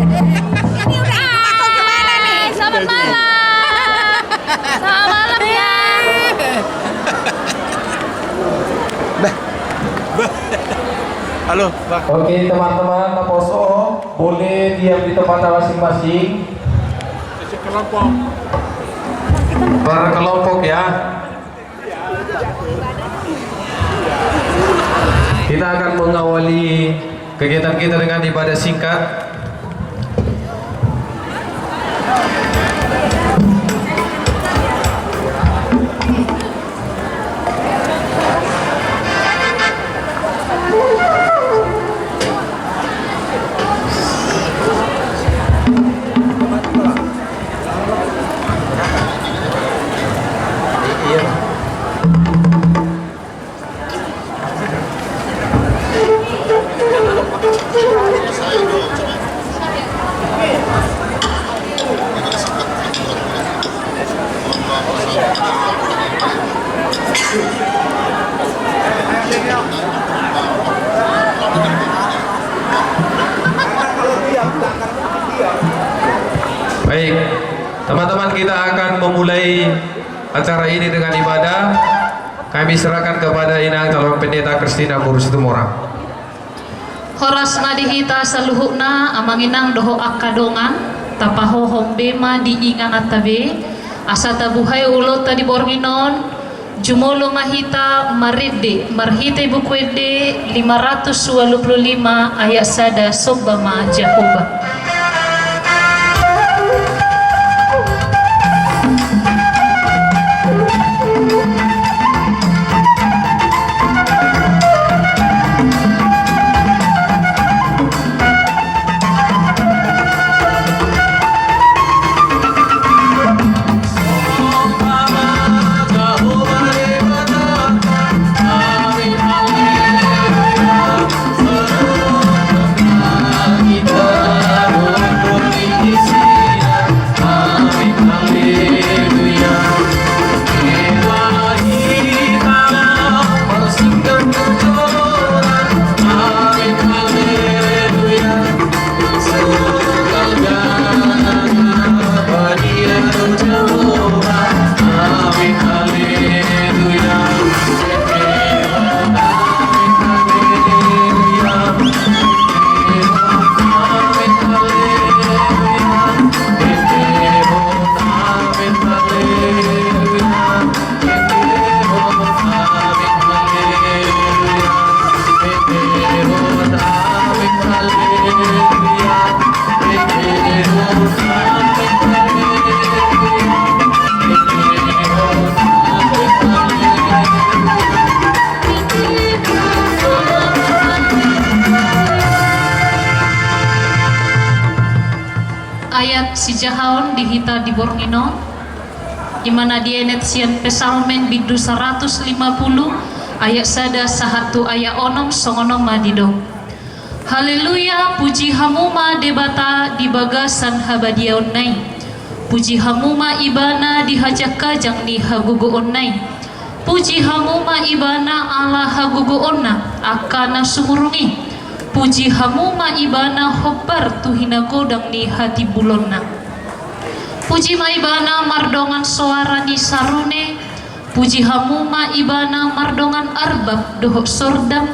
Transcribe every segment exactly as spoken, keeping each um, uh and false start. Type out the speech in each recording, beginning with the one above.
Ini udah, aku gimana nih? Selamat malam. Selamat malam ya. Halo, Bang. Oke, teman-teman, naposo, boleh diam di tempatnya masing-masing. Kelompok. Berkelompok ya. Kita akan mengawali kegiatan kita dengan ibadah singkat. Baik, teman-teman, kita akan memulai acara ini dengan ibadah. Kami serahkan kepada Inang Calon Pendeta Christina Muru Situmorang. Horas ma di hita saluhutna, amang inang dohot angka dongan, tapahohom be ma di ingananta be, asa tabuhai ulaonta di borngin on. Jumolo ma hita marende marhite Buku Ende lima ratus ualu pulu lima ayat sada, Somba ma Jahowa. Ayat sijahaon di hita di borngin on. I ma na dienet sian Psalmen bindu saratus lima pulu ayat sada sahat tu ayat onom, songon on ma didok. Haleluya, puji hamu ma Debata di bagasan habadiaonna i. Puji hamu ma Ibana di hajangkajang ni hagogoonna i. Puji hamu ma Ibana ala hagogoonna angka na sumurung i. Puji hamu ma Ibana hombar tu hinagodang ni hatimbulonna. Puji ma Ibana mardongan soara ni sarune. Puji hamu ma Ibana mardongan arbab dohot sordam.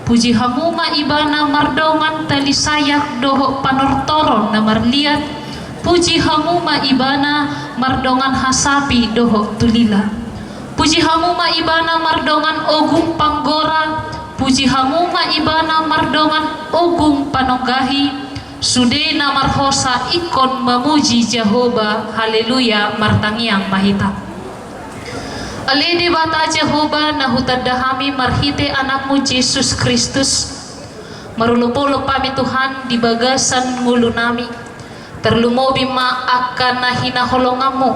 Puji hamu ma Ibana mardongan tali sayak dohot panortoron na marliat. Puji hamu ma Ibana mardongan hasapi dohot tulila. Puji hamu ma Ibana mardongan ogung panggora. Puji hamu ma Ibana mardongan ogung panonggahi. Sude na marhosa ingkon mamuji Jahowa. Haleluya, martangiang ma hita. Ale Debata Jahowa na hutanda hami marhite Anakmu Jesus Kristus, marolopolop hami Tuhan di bagasan ngolunami. Tarlumobi ma angka na hinaholonganmu,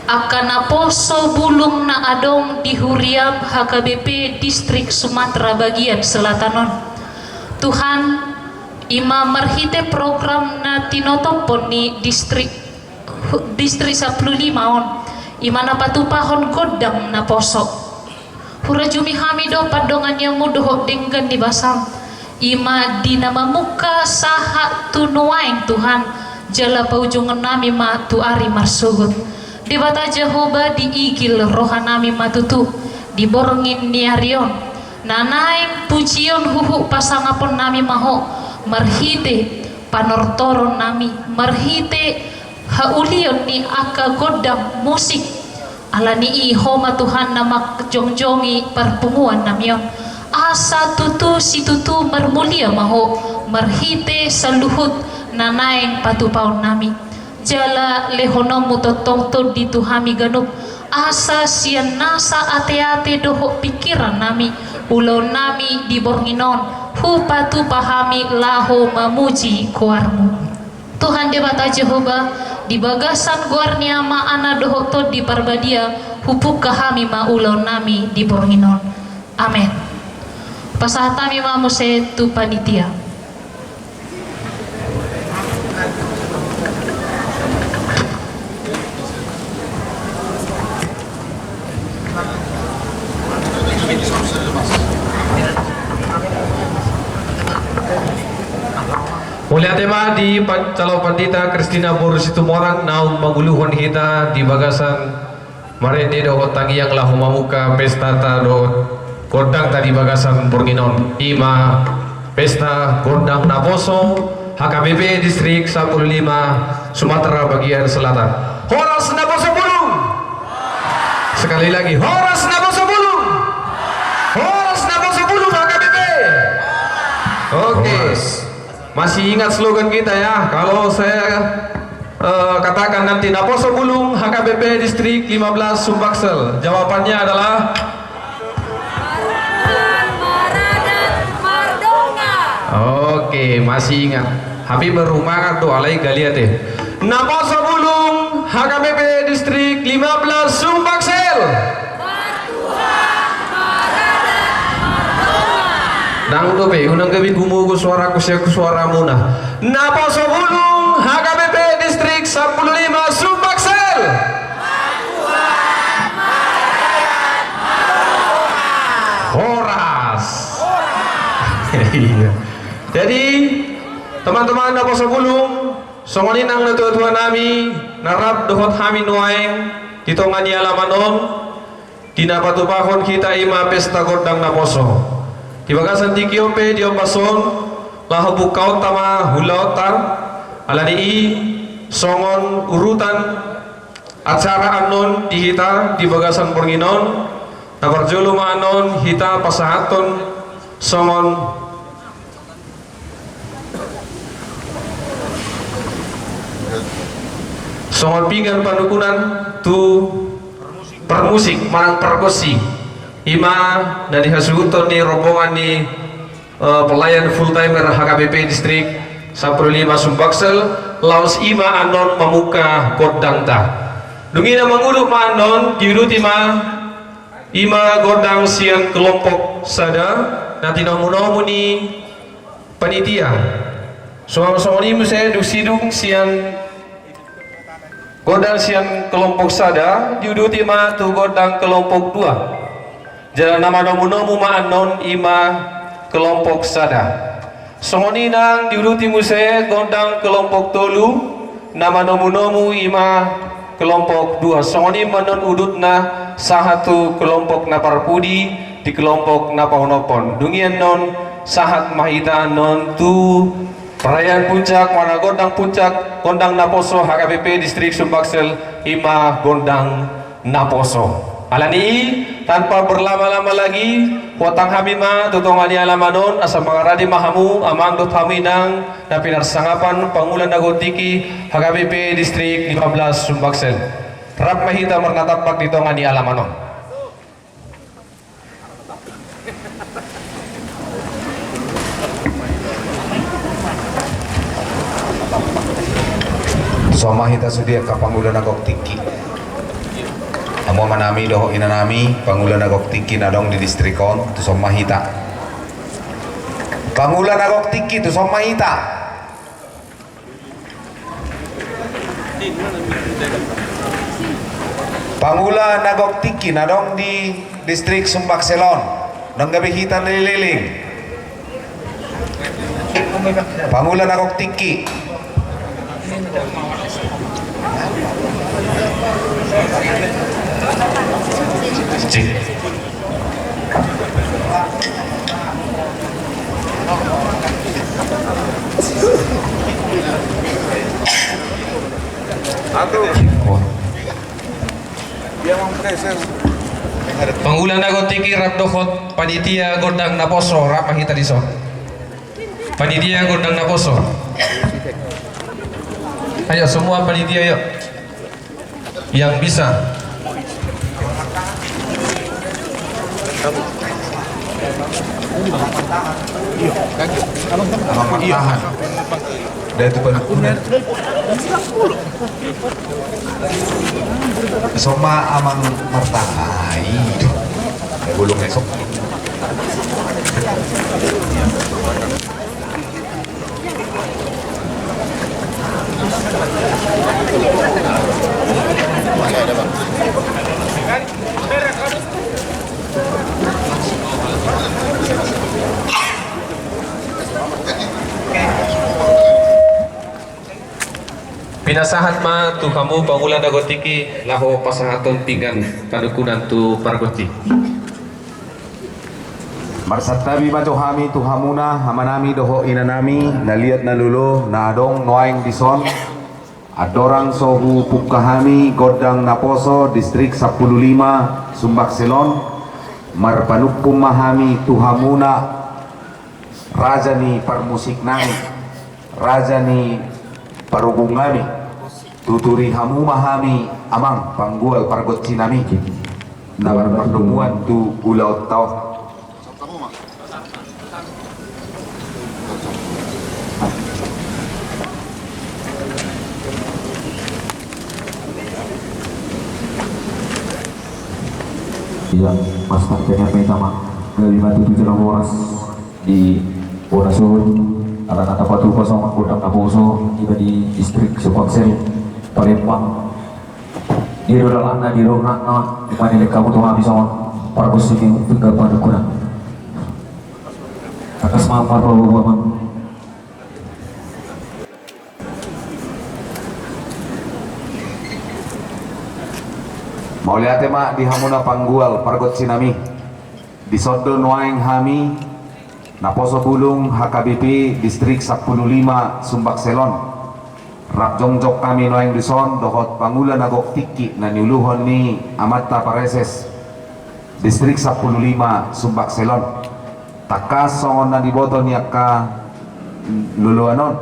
angka naposo bulung na adong di huriam H K B P Distrik Sumatera Bagian Selatan on. Tuhan, i ma marhite program na tinotophon ni distrik, distrik sampulu lima on, i ma na patupahon gondang naposo. Hurajumi hami do pandonganianmu dohot denggan ni basam. I ma di na mamungka sahat tu nuaeng Tuhan, jala paujungonnami ma tu ari marsogot. Debata Jahowa, diigil rohanami ma tutu di borngin ni ari on. Na naeng pujion huhut pasangaponnami ma Ho, marhite panortoronnami, marhite haulion ni angka gondang musik. Alani i Ho ma Tuhan na manjongjongi parpunguannami on, asa tutu situtu marmulia ma Ho, marhite saluhut na naeng patupaonnami. Jala lehononmu tongtong tondi tu hami ganup, asa sian nasa ateate dohot pingkirannami, ulaonnami di borngin on, hupatupa hami laho mamuji goarmu. Tuhan Debata Jahowa, di bagasan goar ni Ama, Anak dohot Tondi Parbadia, hupungka hami ma ulaonnami di borngin on. Amen. Pasahat hami ma muse tu panitia. Mauliate ma di pa-, calon pandita Kristina boru Situmorang naung manguluhon hita di bagasan marende dohot tangiang laho mamungka pestata dohot gondangta di bagasan borngin on. I ma pesta gondang naposo H K B P Distrik Sampulu Lima Sumatera Bagian Selatan. Horas naposo bulung. Sekali lagi, horas naposo bulung. Horas naposo bulung H K B P. Oke. Horas. Masih ingat slogan kita ya? Kalau saya, eh, katakan nanti, naposo bulung H K B P Distrik lima belas Sumbaksel, jawabannya adalah? Oke, masih ingat. Hape baru mangan do, alai galiat e. Naposo bulung H K B P Distrik lima belas Sumbaksel. Ndang dope, unang gabe gumogo suaraku sian suaramuna. Naposo bulung H K B P Distrik Sampulu Lima Sumbaksel. Horas. Iya. Jadi, teman-teman naposo bulung, songon i nang natuatuanami na rap dohot hami nuaeng di tonga ni alaman on, di na patupahon hita i ma pesta gondang naposo. Di bagasan tingki on pe di ombas on, laho bungkaonta ma ulaonta, alani i songon urutan acara annon di hita di bagasan borngin on, na parjolo ma annon hita pasahathon songon Songon pinggan panungkunan tu parmusik manang pargonsi, i ma na dihasuhuthon ni rombongan ni, eh, pelayan full timer H K B P Distrik Sampulu Lima Sumbaksel, laos i ma annon mamungka gondangta. Dung i na mangudut ma annon diuduti ma i ma gondang sian kelompok sada, na tinomunomu ni panitia. Songon, songon i muse dung sidung sian gondang sian kelompok sada, diuduti ma tu gondang kelompok dua. Jala na manomunomu ma annon i ma kelompok sada. Songon i nang diuduti muse gondang kelompok tolu, na manomunomu i ma kelompok dua. Songon i ma annon udutna sahat tu kelompok na parpudi di kelompok na paonomhon. Dung i annon sahat ma hita annon tu perayaan puncak, manang gondang puncak, gondang naposo H K B P Distrik Sumbaksel, i ma gondang naposo. Alani i, tanpa berlama-lama lagi, huhutang hami ma tu tonga ni alaman on, asa mangarade ma hamu, amang dohot hamu inang, na pinarsangapan pangula na gok tingki H K B P Distrik lima belas Sumbaksel. Rap ma hita marnatampak di tonga ni alaman on. Tuson ma hita sude angka pangula na gok tingki. Hamu amanami dohot inanami, pangula na gok tingki na adong di distrik on, tuson ma hita. Pangula na gok tingki, tuson ma hita. Pangula na gok tingki na adong di distrik Sumbaksel on, nunga gabe hita leleng-leleng. Pangula na gok tingki. Cik. Pangula na gok tingki rap dohot panitia gondang naposo, rap ma hita dison. Panitia gondang naposo. Ayo semua panitia, ayo. Yang bisa. Amang martahan. Dari itu banyak. Soma amang martahan. Ai, bulung esok. Pinasahat ma tu hamu pangula na gok tingki laho pasahathon pinggan panungkunan tu pargonsi. Marsantabi ma jo hami tu hamuna, amanami dohot inanami, na liat na lolo, na adong nuaeng dison, andorang so hupungka hami gondang naposo distrik sampulu lima Sumbaksel on, marpanungkun ma hami tu hamuna, raja ni parmusiknami, raja ni parhubungnami, tuturi hamu ma hami amang panggual pargonsinami na marpardomuan tu ulaonta on. Ia, mas tangkenya pe tama. Gabe ma tutu jala horas. Di bona suhut, ala na tapatupa songon gondang naposo, iba di distrik Sumbaksel, Palembang. Di do dalanna, di do gonangna, di mana dilehon hamu tu hami songon pargonsi ni pinggan panungkunan. Tangkas ma marpaboa, amang. Mauliate ma di hamuna panggual pargonsinami. Dison do nuaeng hami naposo bulung H K B P distrik sampulu lima Sumbaksel on. Rap jongjong hami nuaeng dison dohot pangula na gok tingki na niuluhon ni amanta pareses distrik sampulu lima Sumbaksel on. Tangkas songon na niboto ni angka loloan on,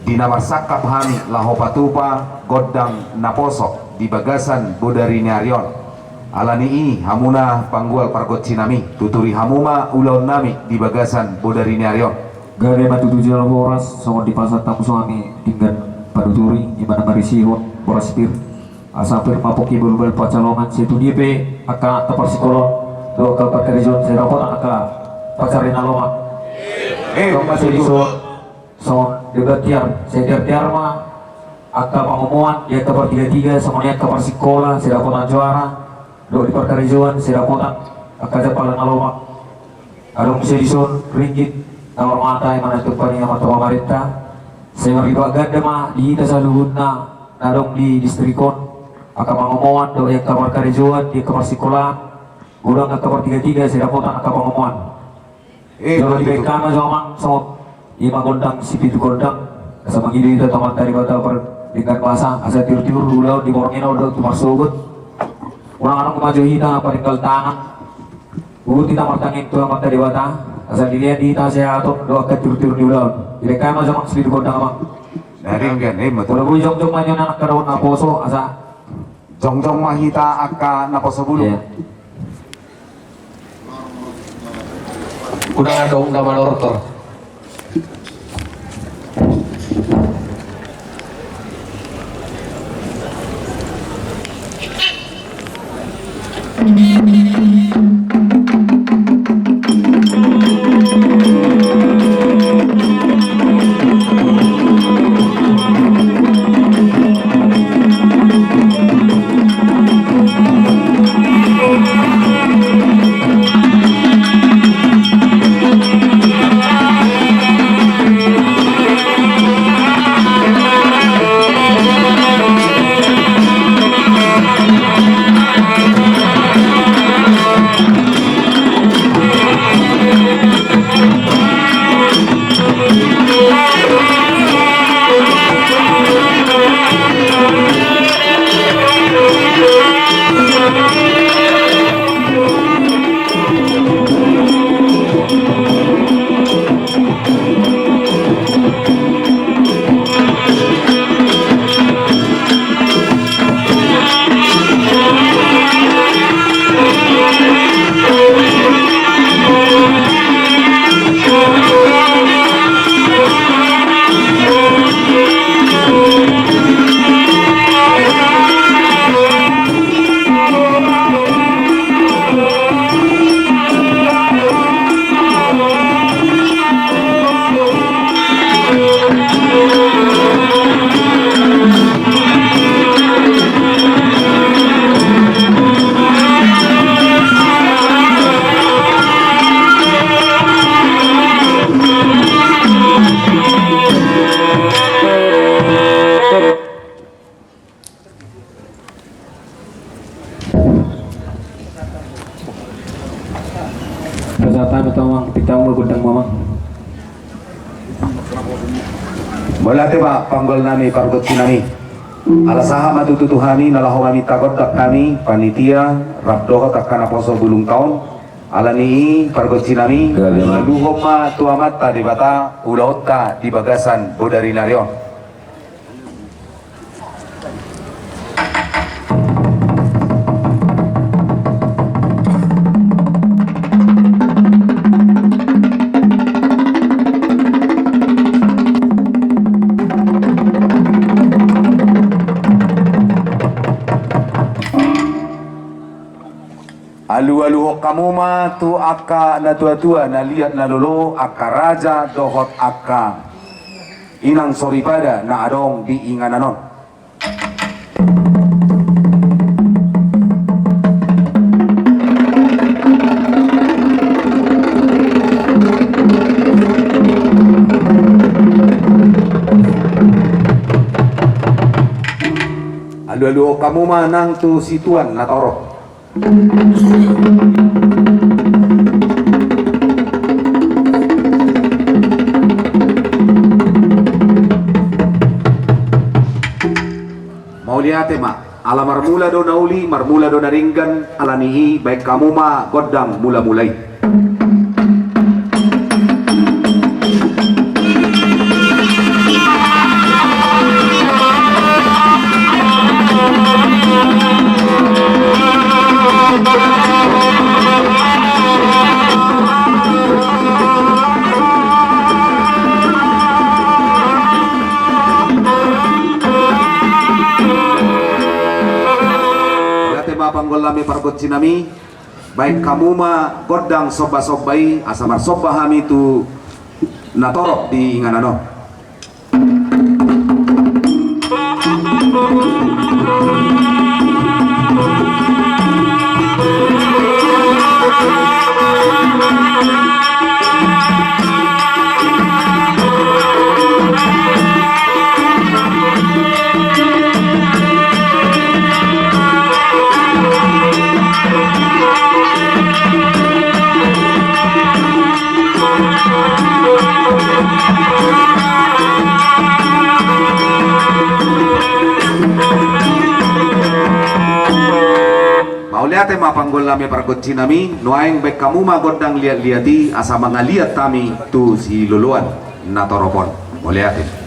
di na marsangkap hami laho patupa gondang naposo di bagasan bodari ni ari on. Ala ni i, hamuna panggual pargonsinami, tuturi hamu ma ulaonnami di bagasan bodari ni ari on. Gabe ma tutu jala horas, songon dipasahat hamu songon i pinggan panuturi, i ma na marisihon boras pir. Asa pir ma pongki, balu-balu pansalongan, sai tu dia pe angka na parsikolaan dohot angka parkarejoan, sai dapotan angka pansarian na lomak. Eh, adong ma tutu dison songon debat tiar, sai tiar-tiar ma angka pangomoan di angka partiga-tiga, songon i angka parsikola sai dapotan juara, dohot di parkarejoan sai dapotan angka jampalan na lomak. Adong muse dison ringgit tawar mata, i ma na ditumpak ni amanta pamarenta. Sai marlipat ganda ma di hita saluhutna na adong di distrik on, angka pangomoan dohot angka parkarejoan, di angka parsikolaan, godang angka partiga-tiga sai dapotan angka pangomoan. Eh, jolo betul. Dibaen ma jo, amang, songon i ma gondang sipitu gondang, asa mangido hita tu Amanta Debata pardenggan basa, asa tiur-tiur ulaon di borngin on dohot tu marsogot. Unang adong ma jo hita paringgal tangan. Huhut hita martangiang tu Amanta Debata, asa dilehon di hita hasehaton dohot angka tiur-tiur ni ulaon. Dibaen ma jo, amang, sipitu gondang, amang. Nah, denggan, eh, betul. Molo boi jongjong ma nian angka dohot naposo, asa jongjong ma hita angka naposo bulung. Iya. Unang adong na manortor. Panggol nami, pargonsi nami. Ala sahat ma tutu tu hami na laho maminta gondang hami panitia rap dohot angka naposo bulung taon. Alani i pargonsi nami, aluhon ma tu Amanta Debata ulaonta di bagasan bodari nari on. Alualuhon hamu ma tu angka natuatua, na liat na lolo, angka raja dohot angka inang soripada na adong di inganan on. Alualuhon hamu ma nang tu situan na torop. Mauliate ma, ala marmula do na uli, marmula do na denggan, alani i baen hamu ma gondang mulamula i. Mauliate ma, panggol nami, pargonsi nami. Baen hamu ma gondang sombasomba i, asa marsomba hami tu na torop di inganan on. Mauliate ma, panggol nami, pargonsi nami. Nuaeng baen hamu ma gondang liatliat i, asa mangaliat hami tu siloloan na torop on. Mauliate.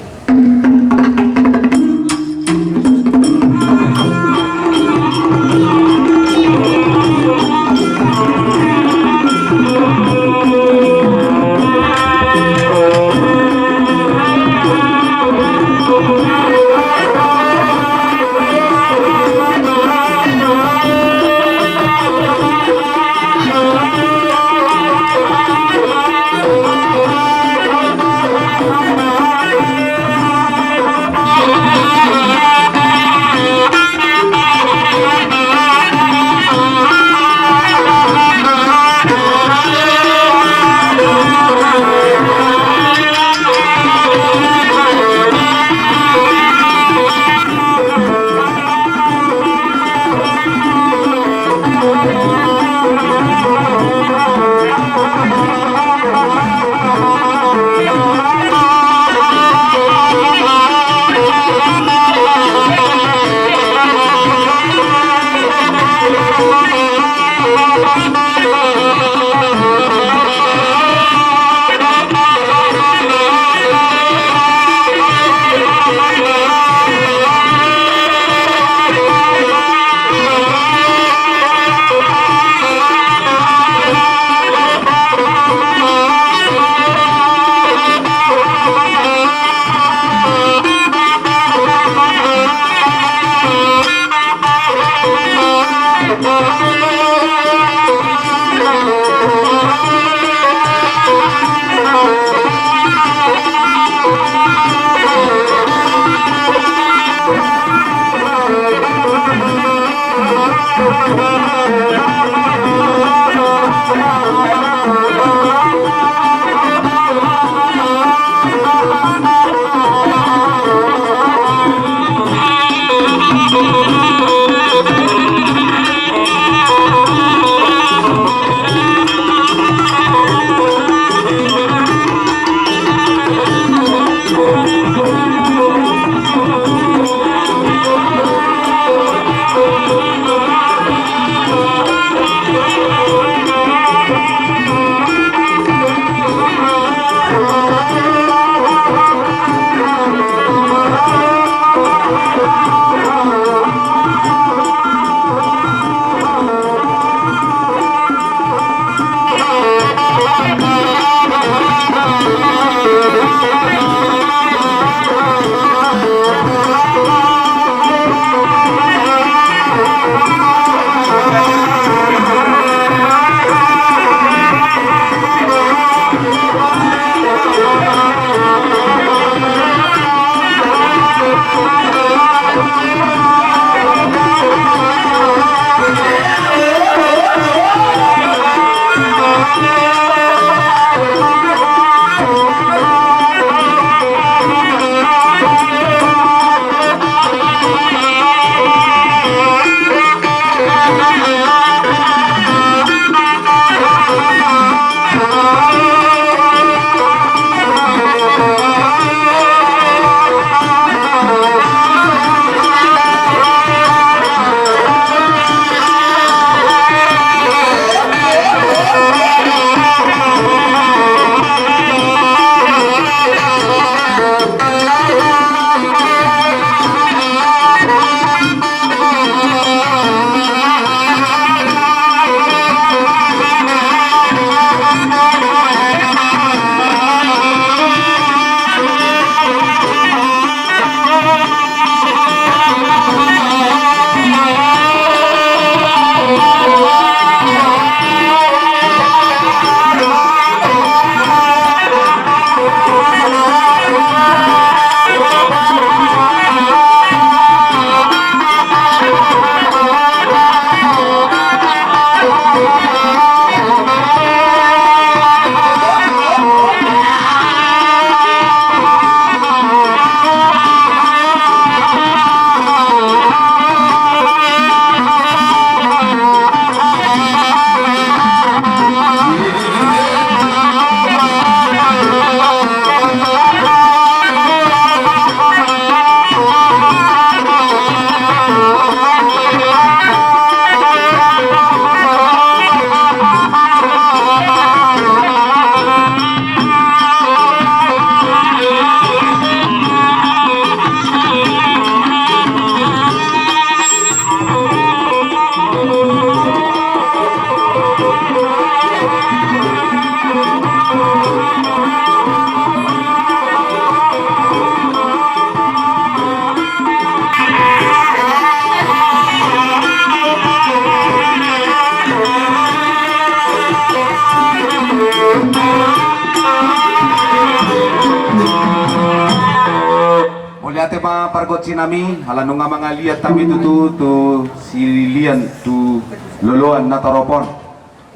Tema pargonsi nami, ala nunga mangaliat hami tutu tu sililian tu loloan na torop on.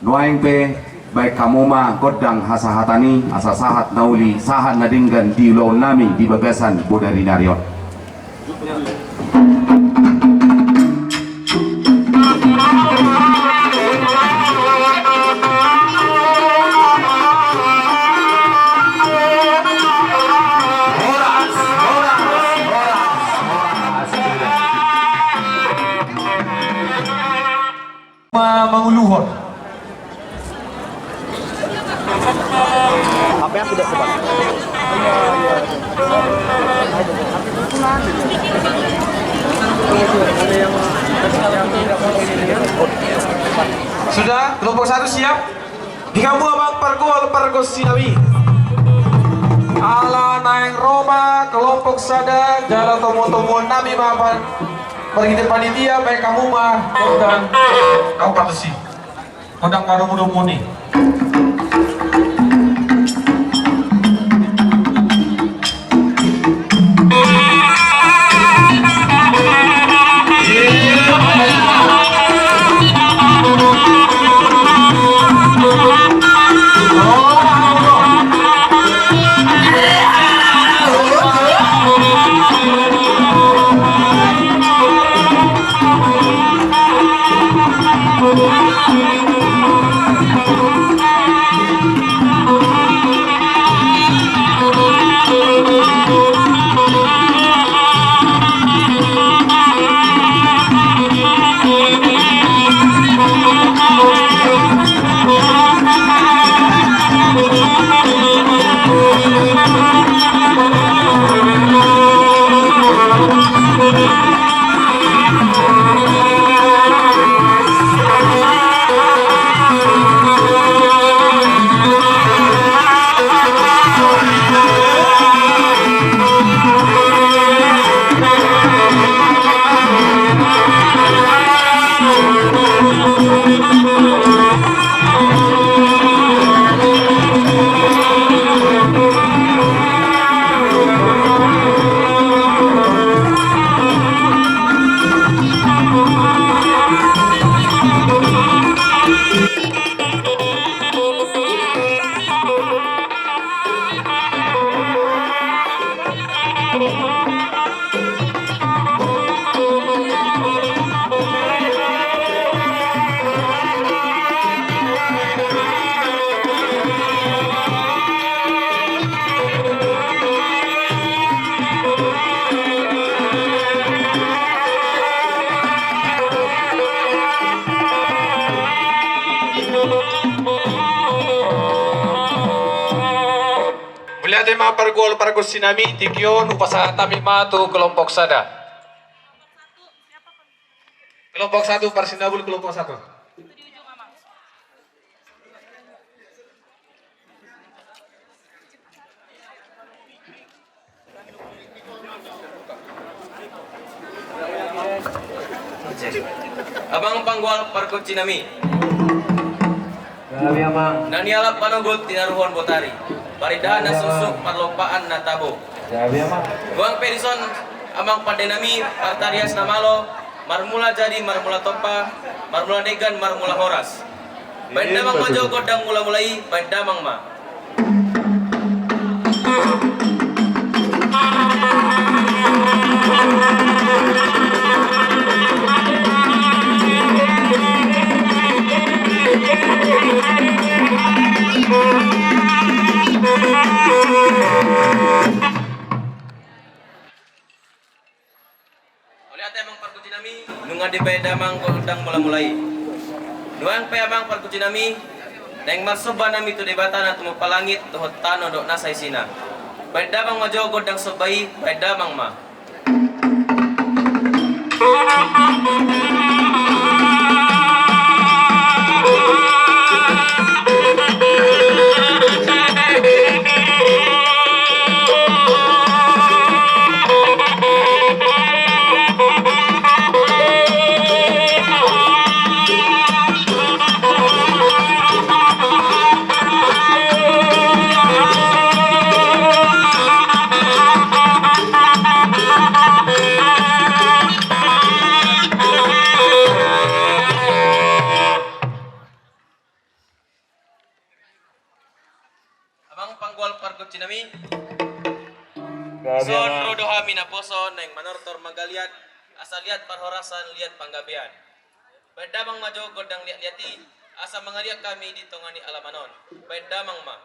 Nuaeng pe baen hamu ma gondang hasahatan i, asa sahat na uli, sahat na denggan di ulaon nami di bagasan bodari ni ari on. Ma-, manguluhon. Sudah, kelompok satu siap? Di hamu amang pargual pargonsi nami. Ala naeng ro ma kelompok sada jala tomutomuon nami ma pan-, marhite panitia baen hamu ma gondang. Kau patusi. Gondang marumu-rumu ni. Mauliate ma pargual pargonsi nami, tingki on hupasahat hami ma tu kelompok sada. Kelompok satu, parsinabul kelompok satu. Amang pargual pargonsi nami. Gabe, amang. Na nialap manogot tinaruhon botari. Parindahan na suksuk, parlompaan na tabo. Gabe, amang. Nuaeng pe dison amang pande nami, partarias na malo, marmula jadi, marmula tompa, marmula denggan, marmula horas. Baen damang ma jo gondang mulamula i, baen damang ma. Mauliate amang pargonsi nami, nunga dibaen damang gondang mulamula i. Nuaeng pe amang pargonsi nami, naeng marsomba nami tu Debata na tumompa langit dohot tano dohot nasa isina. Baen damang ma jo gondang somba i, baen damang ma. Naeng manortor manggaliat, asa liat parhorasan, liat panggabean. Baen damang ma jo gondang liat-liat i, asa mangaliat hami di tonga ni alaman on. Baen damang ma.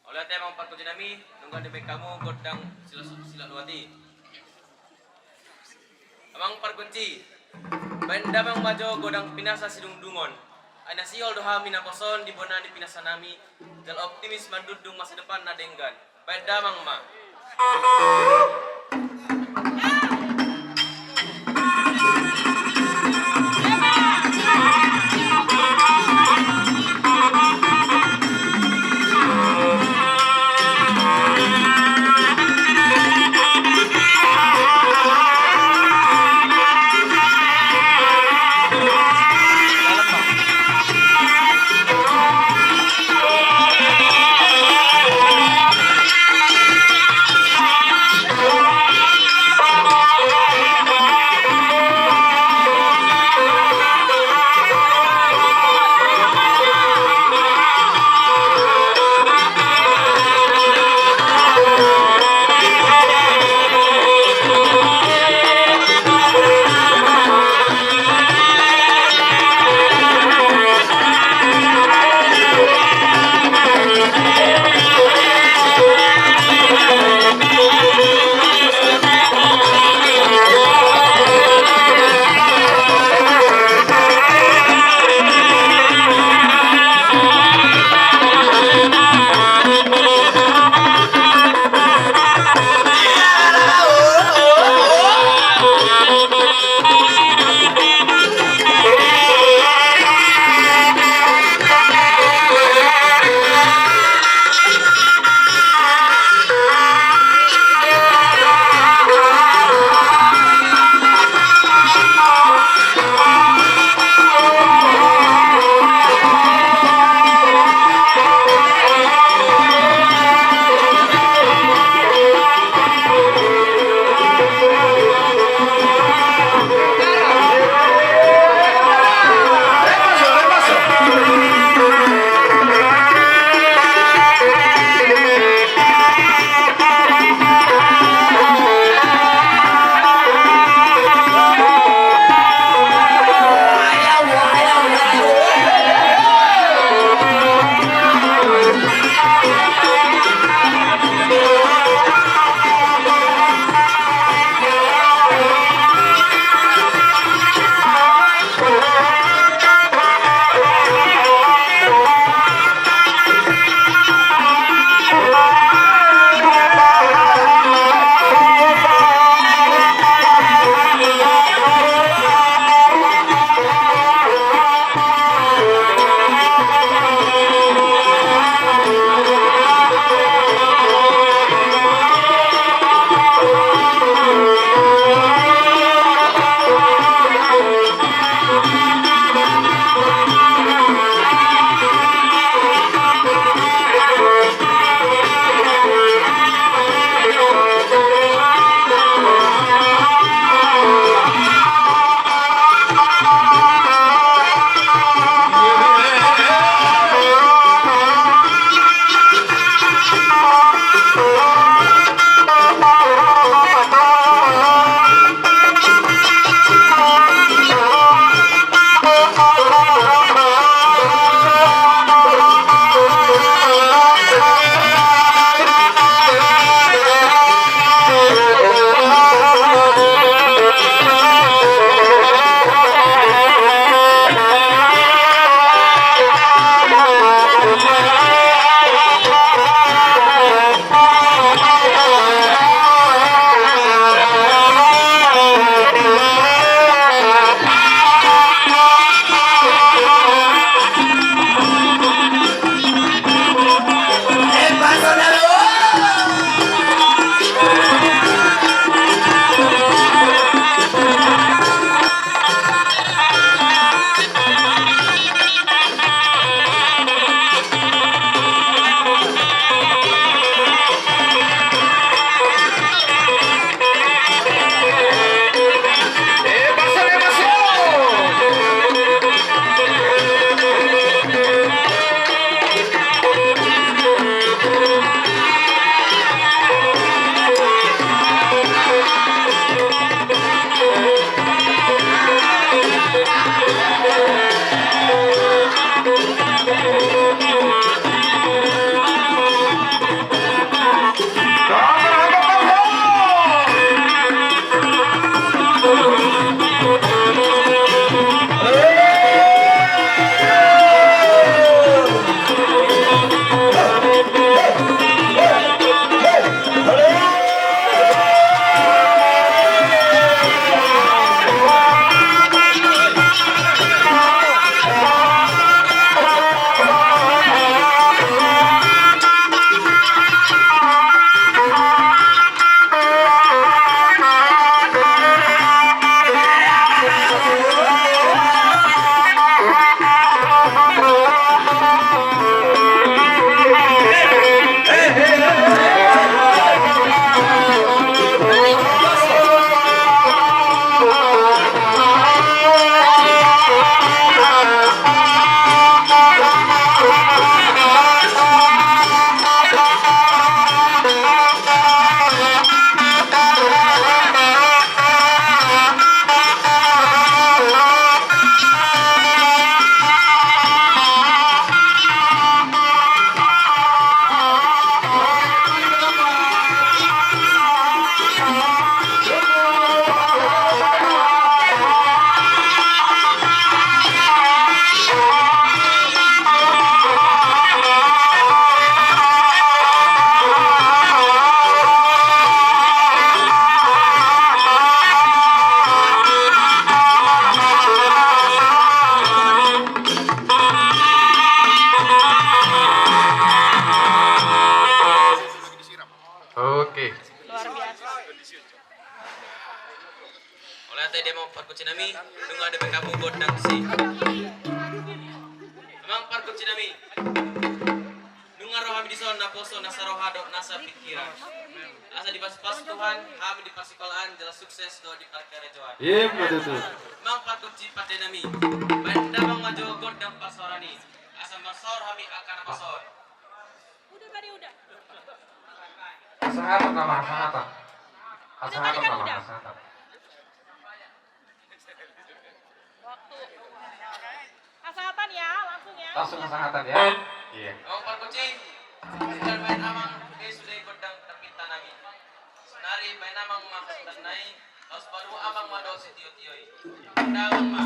Mauliate amang pargonsi nami, nunga dibaen hamu gondang silak, silak luat i. Amang pargonsi, baen damang ma jo gondang pinasa sidungdungon. Ai na sihol do hami naposo on di bona ni pinasa nami, jala optimis mandundung masa depan na denggan. Baen damang ma. Oke. Luar biasa. Mauliate di hamu pargonsi nami, nunga dibahen hamu gondang si. Amang pargonsi nami. Nunga ro hami dison naposo nasa roha dohot nasa pingkiran. Asa dipasupasu Tuhan hami di parsikolaan jala sukses dohot di parkarejoan. Iya, betul. Amang pargonsi pande nami. Bahen damang ma jo gondang parsaoran i. Asa marsaor hami angka na marsaor. Udah tadi udah. Hasahatan nama, hasahatan. Hasahatan nama, hasahatan. Waktu. Hasahatan ya, langsung ya. Langsung hasahatan ya. Iya. Amang pargonsi, tinggal bahen amang, be sude gondang terpinta nami. Sonari bahen amang ma hasahatan nai. Laos palu amang ma dohot sitiotio i. Gondang ma.